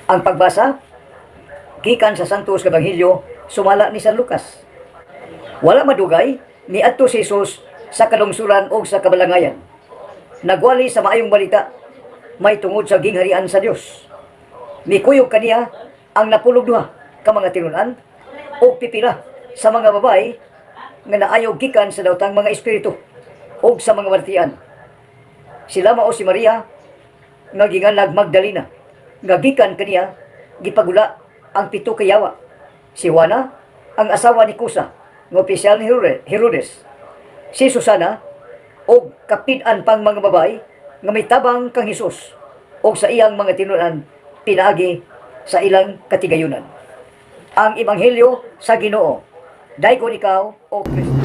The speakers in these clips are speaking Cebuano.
Ang pagbasa gikan sa Santos Ebanghelyo sumala ni San Lucas. Wala madugay niadto si Jesus sa kalungsuran og sa kabalangayan. Nagwali sa maayong balita may tungod sa gingharian sa Dios. Mikuyog kaniya ang 12 ka mga tinun-an og pipila sa mga babae nga naayo gikan sa daotang mga espiritu og sa mga balatian. Sila mao si Maria nga ginganlag Magdalena, nga gikan kaniya gipagula ang 7 ka yawa. Si Juana, ang asawa ni Cusa, nga opisyal ni Herodes. Si Susana og kapid-an pang mga babae nga may tabang kang Hesus og sa iyang mga tinun-an pinaagi sa ilang katigayunan. Ang Ebanghelyo sa Ginoo. Daygon ikaw, O Kristo.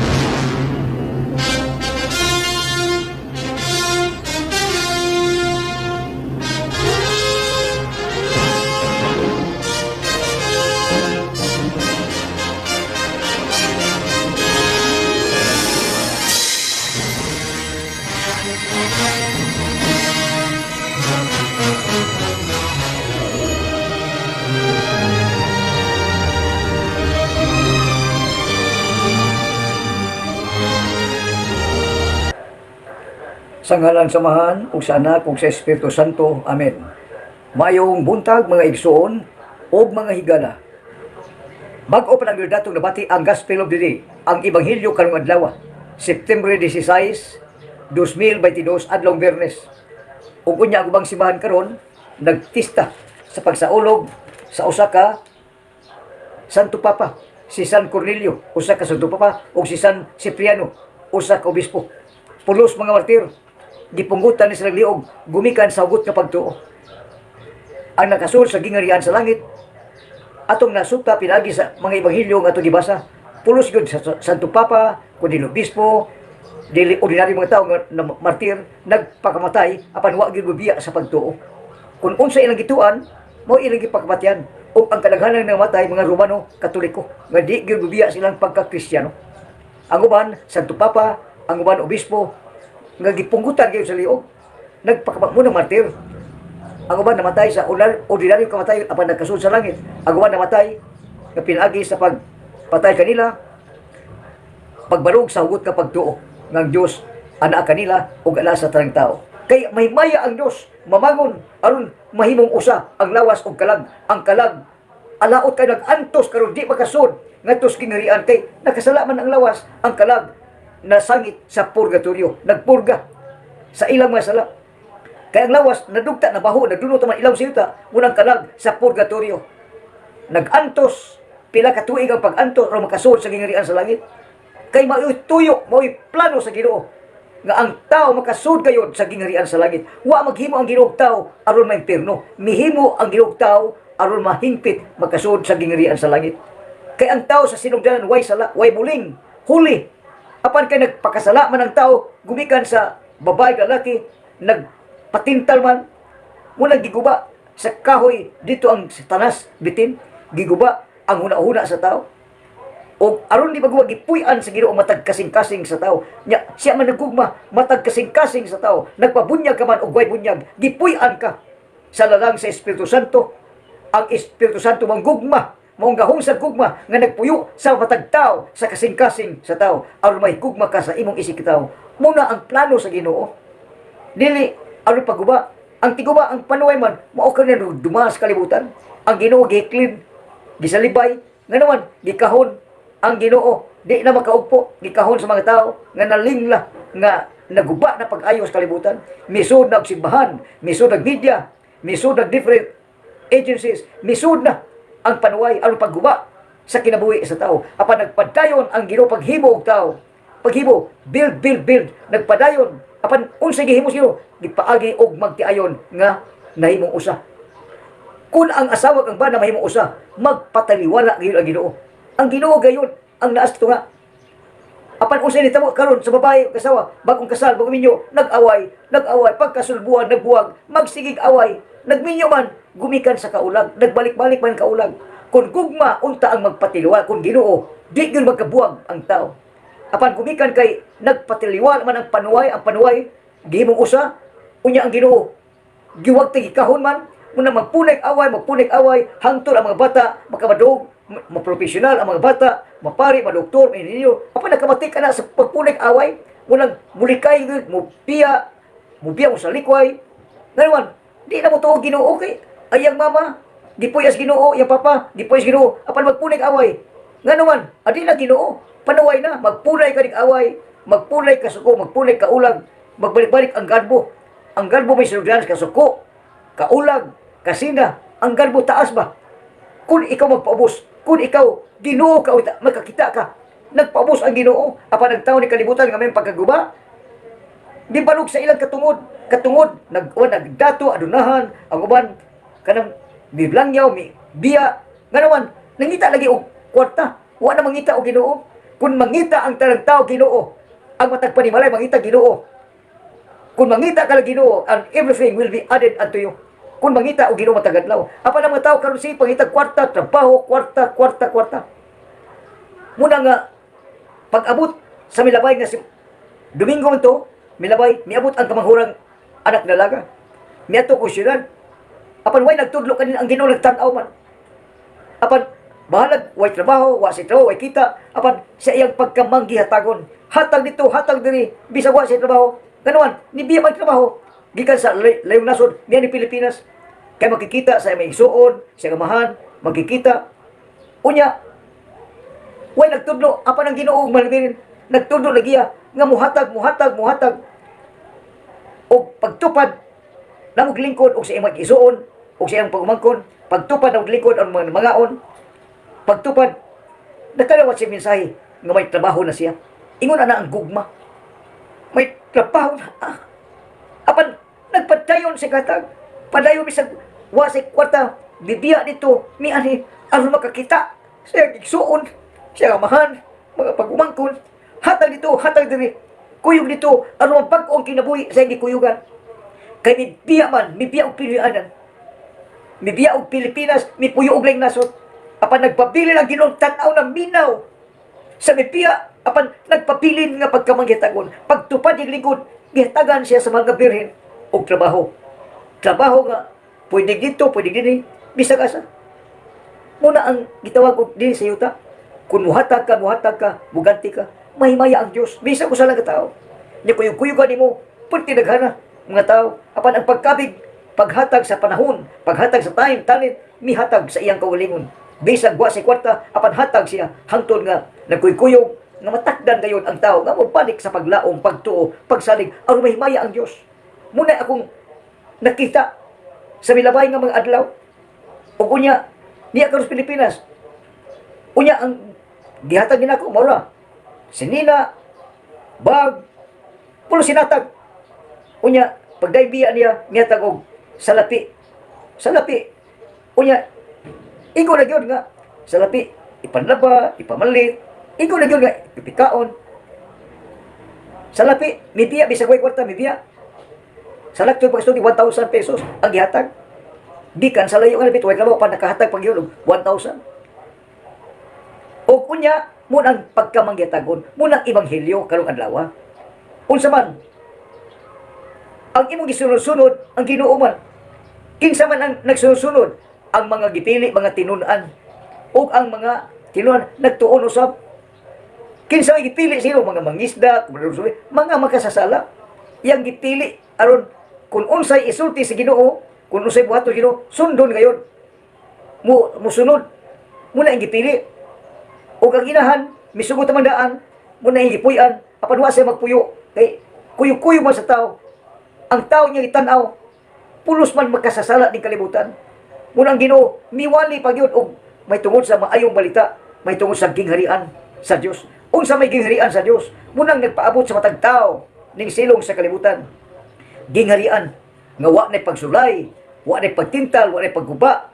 Sa ngalan sa Amahan, ug sa Anak, ug sa Espiritu Santo. Amen. Mayong buntag, mga igsoon ug mga higala. Bag-o pa lang datong nabati ang Gospel of the Day, ang Ebanghelyo karong adlaw, September 16, 2022, adlong Biyernes. Ug unya ang ubang simbahan karon nagpista sa pagsaulog sa usa ka Santo Papa, si San Cornelio, usa ka Santo Papa, ug si San Cipriano, usa ka obispo. Pulos mga martir, gipunggutan ni silang liog, gumikan sa hugot nga pagtuo. Ang nakasulod sa gingarian sa langit, atong nasukta pinagi sa mga ebanghelyo nga atong gibasa, pulos gyud sa Santo Papa, kundi obispo, dili ordinaryo mga tao nga na martir, nagpakamatay apan wa gyud mobiya sa pagtuo. Kung unsa ilang gituan, mao ilang gipakamatyan. Ug ang kadaghanan ng namatay mga Romano Katoliko nga di gyud mobiya silang pagka-Kristiyano. Ang uban Santo Papa, ang uban obispo nga gipunggutan gyud sa liog, nagpakamatay mo ng martir. Ang uban namatay sa ordinaryo kamatayon apan nagkasulod sa langit. Ang uban namatay nga pinaagi sa pagpatay kanila, pagbarog sa hugot nga pagtuo ng Dios anaa kanila ug ala sa tanang tao. Kay mahimaya ang Dios mamangon aron mahimong usa ang lawas ug kalag. Ang kalag alaot kay nag-antos karon di makasud ngadto sa gingharian kay nakasala man ang lawas. Ang kalag nasangit sa purgatorio, nagpurga sa ilang mga sala. Kay ang lawas nadugta, nabaho, nadunot man ilaw sa yuta, munang kalag sa purgatorio. Nag-antos pila ka tuig ang pag-antos aron makasud sa gingharian sa langit. Kay mao'y tuyo, mao'y plano sa Ginoo nga ang tao makasud gayod sa gingharian sa langit. Wa maghimo ang Ginoo tao aron maimpierno. Mihimo ang Ginoo tao aron mahingpit makasud sa gingharian sa langit. Kay ang tao sa sinugdanan way sala, way buling, huli. Apan kay nagpakasala man ang tao gumikan sa babae lalaki, nagpatintal man, munang giguba sa kahoy dito ang tanas bitin, giguba ang huna-huna sa tao. O aron di maguwa, gipuy-an sa Ginoo matag kasing-kasing sa tao. Nya siya man nagugma matag kasing-kasing sa tao. Nagpabunyag ka man og way bunyag, gipuy-an ka sa lalang sa Espiritu Santo. Ang Espiritu Santo mong gugma, mong gahong sa gugma nga nagpuyo sa matag tao sa kasing-kasing sa tao aron may gugma ka sa imong isig tao. Muna ang plano sa Ginoo. Dili aron pagguba. Ang tiguba ang panuway man mao ka na dumas kalibutan. Ang Ginoo giklin, gisalibay, nga naman gikahon ang Ginoo, di na makaugpo, gikahon sa mga tao nga nalingla nga naguba na pag-ayo sa kalibutan. Misud na og simbahan, misud og media, misud og different agencies, misud na ang panuway aron pagguba sa kinabuhi sa tao. Apan nagpadayon ang Ginoo paghimo og tao. Paghimo, build, build, build, nagpadayon. Apan unsay gihimo sa Ginoo? Gipaagi og magtiayon nga nahimong usa. Kung ang asawa kang bana mahimong usa, magpataliwala gayon ang Ginoo. Ang Ginoo gayon ang naas tunga. Apan unsay nitabo karon sa babae ug asawa, bagong kasal, bagong minyo, nag-away, nag-away, pagkasulbuhan, nagbuwag, magsigig away, nagminyo man, gumikan sa kaulag, nagbalik-balik man kaulag. Kung gugma unta ang magpatiliwala, kung Ginoo, di gyud magkabuwag ang tao. Apan gumikan kay nagpatiliwala man ang panuway, gihimong usa, unya ang Ginoo, giwag gikahon man, Muna magpunay away, magpunay away, hangtod ang mga bata makamadog, maprofesional ang mga bata, mapari, madoktor, maininyo. Apan nakamati ka na sa pagpunay away, munang mulikay, mupiya, mubiya mo sa likway. Ngayon, di na mo tuo Ginoo kay ayang mama, gipuyas Ginoo, iyang papa, gipuyas Ginoo, apan magpunay away. Ngano man, adi na Ginoo, panuway na, magpunay ka ning away, magpunay ka suko, magpunay ka ulag, magbalik-balik ang garbo. Ang garbo may sinugdanan kasuko, kaulag, kasina, ang garbo taas ba? Kung ikaw magpaubos, kung ikaw Ginoo ka, makakita ka, nagpaubos ang Ginoo, apan ang tao ni kalibutan nga may pagkaguba, gibalog sa ilang katungod, katungod, nagdato, adunahan, ang uban, kanang miblangyaw, mi biya, nga naman, nangita lagi og kwarta, wa na mangita og Ginoo. Kung mangita ang tanang tao Ginoo, ang matag panimalay mangita Ginoo. Kung mangita ka lang Ginoo, and everything will be added unto you. Kung mangita og Ginoo matag adlaw. Apan ang mga tao karon sige pangita kwarta, trabaho, kwarta, kwarta, kwarta. Muna nga pag-abot sa milabay nga si Domingo man to, milabay, miabot ang kamanghurang anak dalaga. Miadto ko siyudad. Apan way nagtudlo kanin ang Ginoo, nagtan-aw man. Apan bahalag way trabaho, wa si trabaho, way kita, apan sa iyang pagkamanggi hatagon. Hatag dito, hatag diri, bisag wa si trabaho. Ganuan, ni biya man trabaho gikan sa layong nasod, niya ni Pilipinas. Kay makikita sa may igsuon, sa amahan, makikita. Unya, way nagtudlo, apan ang Ginoo malbirin, nagtudlo lagi nga muhatag, muhatag, muhatag. Og pagtupad namog lingkod og sa imong igsuon, og sa iyang pagumangkon, pagtupad namog lingkod ang mga mangaon, pagtupad nakadawat siya mensahe nga may trabaho na siya. Ingon ana ang gugma. May trabaho na. Ah. Apan nagpadayon si katag. Padayon bisag wa say kwarta, bibiya dito, mianhi aron makakita sa iyang igsuon, sa amahan, mga pagumangkon, hatag dito, hatag diri, kuyog dito, aron mabag-o ang kinabuhi sa iyang gikuyugan. Kay mibiya man, mibiya og Pinoyanan. Mibiya og Pilipinas, mipuyo og laing nasod. Apan nagpabilin ang Ginoong tan-aw na minaw sa mipiya, apan nagpabilin nga pagkamanggitagon. Pagtupad yung lingkod, gihatagan siya sa mga birhen og trabaho. Trabaho nga pwede dito, pwede dinhi, bisag asa. Muna ang gitawag og dinhi sa yuta. Kung muhatag ka, muganti ka, mahimaya ang Diyos. Bisag usa lang ka tao. Nya kuyog-kuyog nimo, perti daghana mga tao. Apan ang pagkabig, paghatag sa panahon, paghatag sa time, talent, mihatag sa iyang kaugalingon. Bisag wa si kwarta, apan hatag siya hangtod nga nagkuy-kuyog nga matakdan gayon ang tao nga mobalik sa paglaom, pagtuo, pagsalig aron mahimaya ang Dios. Muna akong nakita sa milabay nga mga adlaw. Ug unya niya karon sa Pilipinas. Unya ang gihatag nako mao ra. Sinina, bag, pulo sinatag. Unya pagdaybiya niya mihatag og salapi. Salapi. Unya igo na gyud nga salapi ipanlaba, ipamalit. Igo na gyud nga ipikaon. Salapi, mibiya bisag way kwarta mibiya. Sa laktod pag 1,000 pesos ang gihatag. Gikan sa layo nga lapit, way trabaho pa nakahatag pag yun og 1,000. Og unya, mun ang pagkamangyatagon, mun ang ebanghelyo karong adlaw. Unsa man ang imong gisunod-sunod ang Ginoo man. Kinsa man ang nagsunod-sunod? Ang mga gipili, mga tinun-an. Ug ang mga tinun-an nagtuon usab. Kinsa may gipili sino mga mangisda, mga makasasala. Yang gipili aron kung unsay isulti sa Ginoo, kung unsay buhaton Ginoo, sundon gayon. Mo musunod. Muna ang gipili. Ug ang inahan, misugot man daan, muna ang gipuy-an, apan wa siya magpuyo. Kay kuyo-kuyo man sa tao. Ang tao niya gitan-aw, pulos man magkasasala ning kalibutan. Muna ang Ginoo miwali pa gyud og may tungod sa maayong balita, may tungod sa gingharian sa Dios. Unsa may gingharian sa Dios? Munang nagpaabot sa matag tao ning silong sa kalibutan. Gingharian nga wa nay pagsulay, wa nay pagtintal, wa nay pagguba,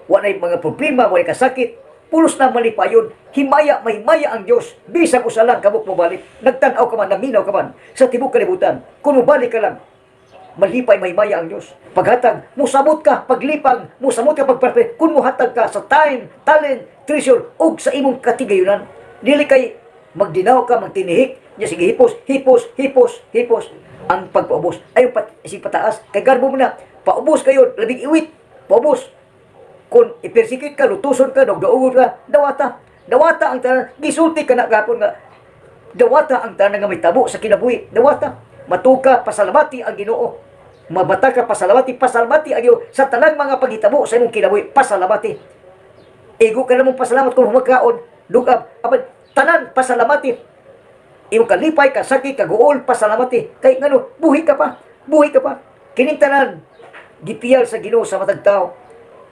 wa nay mga problema, wa nay kasakit. Pulos na malipayon, himaya, mahimaya ang Dios. Bisag usa lang kabuk mobalik, nagtan-aw ka man, naminaw ka man sa tibok kalibutan. Kung mobalik ka lang, malipay, mahimaya ang Dios. Paghatag, musabot ka, paglipang, musamot ka pagparte, kung muhatag ka sa time, talent, treasure, ug sa imong katigayunan. Dili kay magdinaw ka, magtinihik, niya sige hipos, hipos, hipos, hipos. Ang pagpaubos, ayon pat, sig pataas, kay garbo mo na, paubos kayo, labing iwit. Paubos. Kung i-persecute ka, lutuson ka, dugduogon ka, dawata. Dawata ang tanan. Gisulti ka na gapon nga dawata ang tanan nga mahitabo sa kinabuhi. Dawata. Matuka, pasalamati ang Ginoo. Mabata ka, pasalamati, pasalamati ang Ginoo sa tanang mga paghitabo sa imong kinabuhi. Pasalamati. Igo ka namong pasalamat kung humakaon, lukab, apan tanan pasalamati. Imong kalipay, kasakit, kaguol, pasalamati. Kay ngano, buhi ka pa. Buhi ka pa. Kining tanan gipiyal sa Ginoo sa matag tao.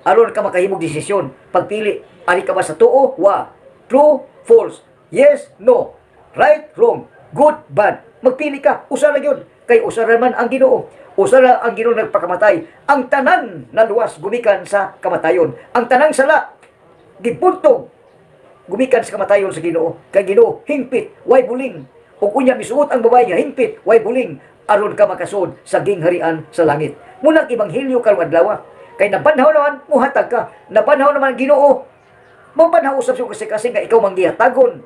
Aron ka makahimog desisyon, pagpili, ari ka ba sa tuo, wa? True, false, yes, no, right, wrong, good, bad. Magpili ka, usa ra gyud. Kay usa ra man ang Ginoo. Usa ra ang Ginoo nagpakamatay. Ang tanan na luwas gumikan sa kamatayon. Ang tanang sala gibuntog gumikan sa kamatayon sa Ginoo. Kay Ginoo hingpit, way buling. Ug unya misuot ang babae nga hingpit, way buling, aron ka makasud sa gingharian sa langit. Munang ebanghelyo karong adlaw. Kay nabanhaw naman, muhatag ka. Nabanhaw naman ang Ginoo. Mabanhaw usab sa kasi kasi nga ikaw manggihatagon.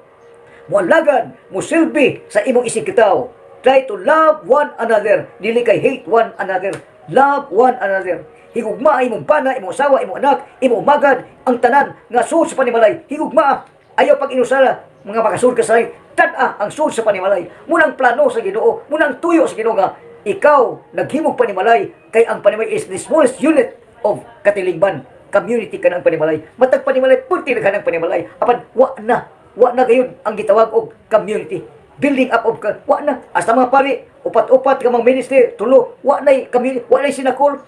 Mualagan, musilbi sa imong isigkatawo. Try to love one another. Dili kay hate one another. Love one another. Higugma imong bana, imong asawa, imong anak, imong umagad, ang tanan nga sud sa panimalay. Higugma. Ayaw pag inusara, mga makasud ka sa tad-a ang sud sa panimalay. Munang plano sa Ginoo, munang tuyo sa Ginoo nga ikaw naghimog panimalay, kay ang panimalay is the smallest unit of katilingban. Community ka ng panimalay. Matag panimalay, purti na ka ng panimalay. Apan, wa na. Wa na gayon ang gitawag og community. Building up of, wa na. Hasta mga pari, upat-upat ka mga ministry, tulo, wa na community, wa na sinakol.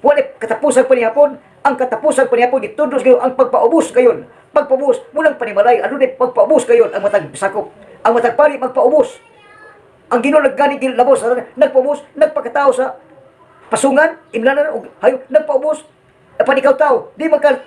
Wa na katapusan panihapon. Ang katapusan panihapon, gitudlos gayon ang pagpaubos gayon. Pagpaubos, munang panimalay, ano na pagpaubos gayon ang matag sakop. Ang matag pari, magpaubos. Ang Ginoo nagganit labos, nagpaubos, nagpakatao sa pasungan, imlanan og hayo, nagpaubos. Apan ikaw tao, di man ka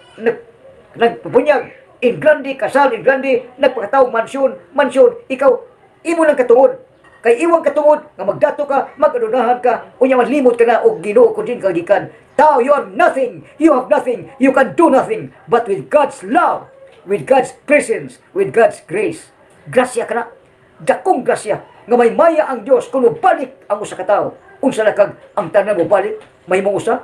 nagbunyag in grande, kasal in grande, nagpakatao mansyon, mansyon, ikaw imo lang katungod. Kay iwang katungod nga magdato ka, magadunahan ka, unya malimot ka na og Ginoo kun diin ka gikan. Tao, you are nothing, you have nothing, you can do nothing, but with God's love, with God's presence, with God's grace. Grasya ka na. Dakong grasya nga may maya ang Dios kung mobalik ang usa ka tawo. Unsa na kag ang tanan mo balik, mahimong usa?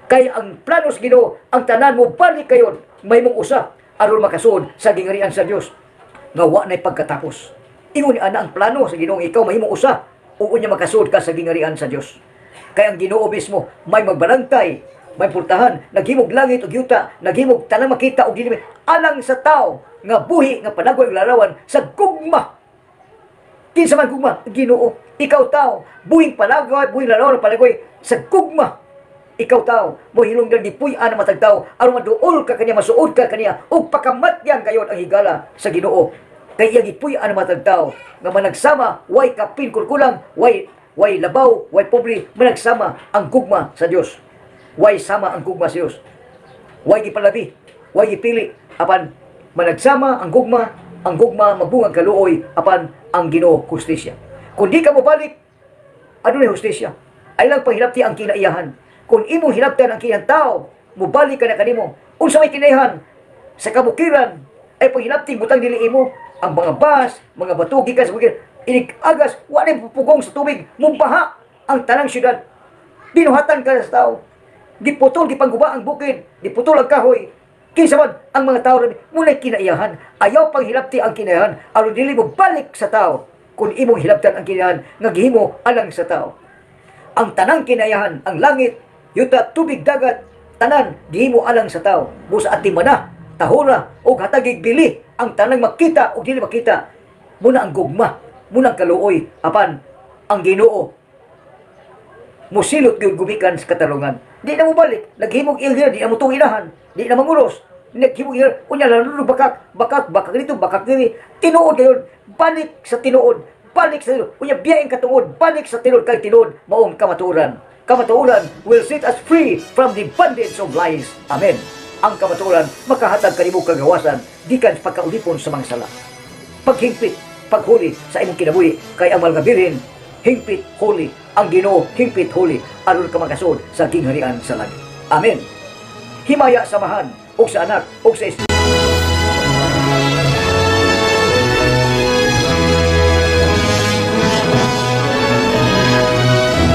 Kay ang plano sa Ginoo, ang tanan mo balik kayon, mahimong usa aron makasuod sa gingharian sa Dios nga wa na'y pagkatapos. Ingon ni ana ang plano sa Ginoo, ikaw mahimong usa ug unya makasuod ka sa gingharian sa Dios. Kay ang Ginoo mismo may magbarantay, may pultahan, naghimog langit ug yuta, naghimog tanang makita ug dili alang sa tao nga buhi nga panagway og larawan sa gugma. Kinsa man gugma? Ginoo. Ikaw tao, buhing palagay, buhing larawan palagay sa gugma. Ikaw tao, mo hinungdan gipuy-an ang matag tao aron maduol ka kaniya, masuod ka kaniya ug pakamatyan kayon ang higala sa Ginoo. Kay iya gipuy-an ang matag tao nga managsama, way kapin kulang, way labaw, way pobre, managsama ang gugma sa Dios. Way sama ang gugma sa Dios. Way gipalabi, way gipili, apan managsama ang gugma magbungag kaluoy, apan ang Ginoo hustisya. Kung di ka mobalik, adunay hustisya. Ay lang panghilabti ang kinaiyahan. Kung imong hilabtan ang kinaiyahan tao, mobalik ka na kanimo. Unsa may kinaiyahan? Sa kabukiran, ay panghilabti butang dili imo ang mga bus, mga bato gikan sa bukid, inig agas, wa na pugong sa tubig, mubaha ang tanang syudad. Binuhatan ka sa tao. Giputol, gipangguba ang bukid, giputol ang kahoy. Kinsa man ang mga tao rin, muna'y kinaiyahan. Ayaw pang hilabti ang kinaiyahan, aron dili mo balik sa tao kung imong hilabtan ang kinaiyahan nga gihimo alang sa tao. Ang tanang kinaiyahan, ang langit, yuta, tubig, dagat, tanan gihimo alang sa tao. Busa atimana, tahura, og hatagig bili ang tanang makita o dili makita. Muna ang gugma, muna ang kaluoy, apan ang Ginoo musilot gyud gumikan sa katarungan. Di na mo balik, naghimog ilher, di na mo tuong inahan, di na manguros. Naghimog ilher, unya lang bakak, bakak, bakak dito, bakak diri. Tinuod gayon, balik sa tinuod, balik sa tinuod. Unya biyaeng katungod, balik sa tinuod kay tinuod maong kamatuoran. Kamatuoran will set us free from the bondage of lies. Amen. Ang kamatuoran makahatag kanimo kagawasan gikan sa pagkaulipon sa mga sala. Paghingpit, paghuli sa imong kinabuhi kay ang mga birhen hingpit holy, ang Ginoo hingpit holy aron ka makasuod sa gingharian sa langit. Amen. Himaya sa Amahan ug sa Anak ug sa Espiritu.